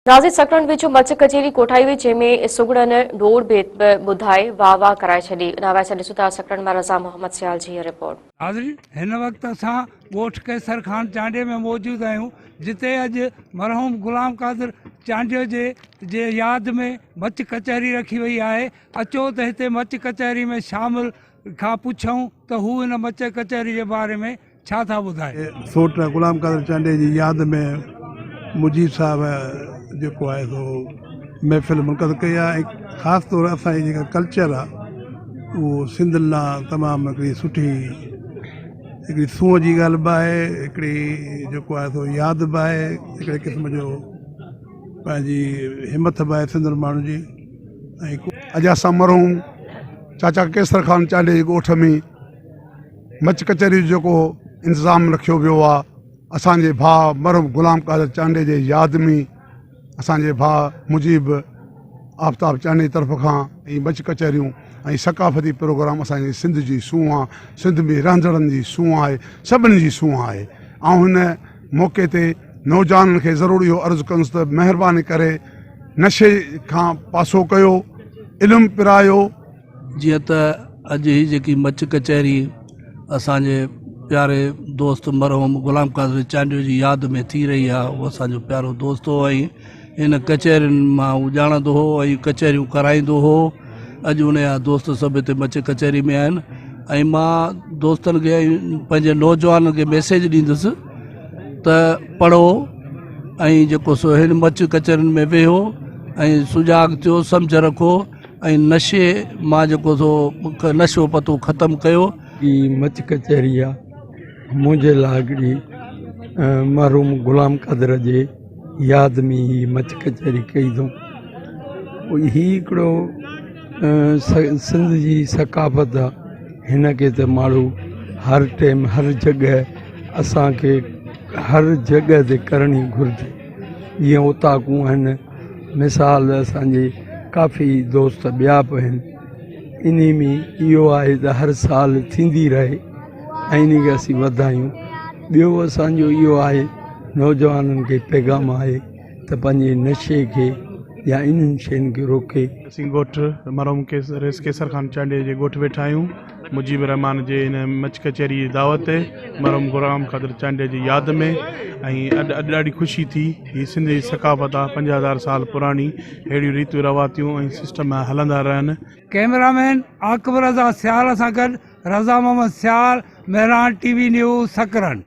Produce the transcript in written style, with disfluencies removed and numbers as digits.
ناظر سڪرنڊ ويجهو مچ ڪچهري ڪوٺائي وئي جنهن ۾ سگهڙن ڊوڙ ڀيت به ٻڌائي واهه واهه ڪرائي ڇڏي. ان حوالي سان ڏسون ٿا سڪرنڊ مان رضا محمد سيال جي هيء رپورٽ. ناظرين هن وقت اسان ڳوٺ قيصر خان چانڊيي ۾ موجود آهيون جتي اڄ مرحوم غلام قادر چانڊيو جي جي ياد ۾ مچ ڪچهري رکي وئي آهي اچو ته هتي مچ ڪچهري ۾ شامل کان پڇون ته هو ان مچ ڪچهري جي باري ۾ ڇا ٿا ٻڌائين؟ سوٽ غلام قادر چانڊيي جي ياد ۾ مجيب صاحب جيڪو آهي سو محفل منعقد ڪئي آهي ۽ خاص طور اسان جي جيڪا ڪلچر آهي اهو سنڌ لاء تمام هڪڙي سٺي هڪڙي سونهن جي ڳالهه به آهي هڪڙي جيڪو آهي سو ياد به آهي هڪڙي قسم جو پنهنجي همٿ به آهي سنڌين ماڻهن جي ۽ اڄ اسان مرحوم چاچا قيصر خان چانڊيي جي ڳوٺ ۾ مچ ڪچهري جو جيڪو انتظام رکيو ويو آ اسان جي ڀاء مرحوم غلام قادر چانڊيي جي ياد ۾ اسان جي ڀاء مجيب آفتاب چانڊيي جي طرف کان ۽ مچ ڪچهريون ۽ ثقافتي پروگرام اسان جي سنڌ جي سونهن آ سنڌ ۾ رهندڙن جي سونهن آهي سڀني جي سونهن آهي آئون هن موقعي تي نوجوانن کي ضرور اهو عرض ڪندس ته مهرباني ڪري نشي کان پاسو ڪيو علم پرايو جيئن ته اڄ هي جيڪي مچ ڪچهري اسان جي پياري دوست مرحوم غلام قادر چانڊيو جي ياد ۾ ٿي رهي آهي اهو اسان جو پيارو دوست هو ۽ هن ڪچهرين مان هو ڄاڻندو هو ۽ ڪچهريون ڪرائيندو هو اڄ ان جا دوست سڀ هتي مچ ڪچهري ۾ آهن ۽ مان دوستن کي ۽ پنهنجي نوجوانن کي ميسيج ڏيندس ته پڙهو ۽ جيڪو سو هن مچ ڪچهرين ۾ ويهو ۽ سجاڳ ٿيو سمجهه رکو ۽ نشي مان جيڪو سو نشو پتو ختم ڪيو. هي مچ ڪچهري آ منهنجي لاء هڪڙي مرحوم غلام قادر جي ياد ۾ هي مچ ڪچهري ڪئي اٿئون. هي هڪڙو سنڌ جي ثقافت آ هن کي ته ماڻهو هر ٽيم هر جڳهه اسان کي هر جڳهه تي ڪرڻي گهرجي جيئن اوطاقون آهن. مثال اسان جي ڪافي دوست ٻيا به آهن انهي ۾ اهو آهي ته هر سال ٿيندي رهي ۽ انهي کي اسين وڌايون ٻيو اسانجو اهو آهي نوجوانن کي پيغام آهي ته پنهنجي نشي کي يا انهن شين کي روڪي. اسين ڳوٺ مرحوم رئيس قيصر خان چانڊيي جي ڳوٺ ويٺا آهيون. مجيب الرحمان جي هن مچ ڪچهري جي دعوت تي مرحوم غلام قادر چانڊيي جي ياد ۾ ۽ اڄ اڄ ڏاڍي خوشي ٿي هي سنڌ جي ثقافت آ 5000 سال پراڻي ههڙيون ريتون روايتون ۽ سسٽم هلندا رهن. ڪئميرا مين عاقب رضا سيال سان گڏ Raza Muhammad Sial, Mehran T V news, Sakrand.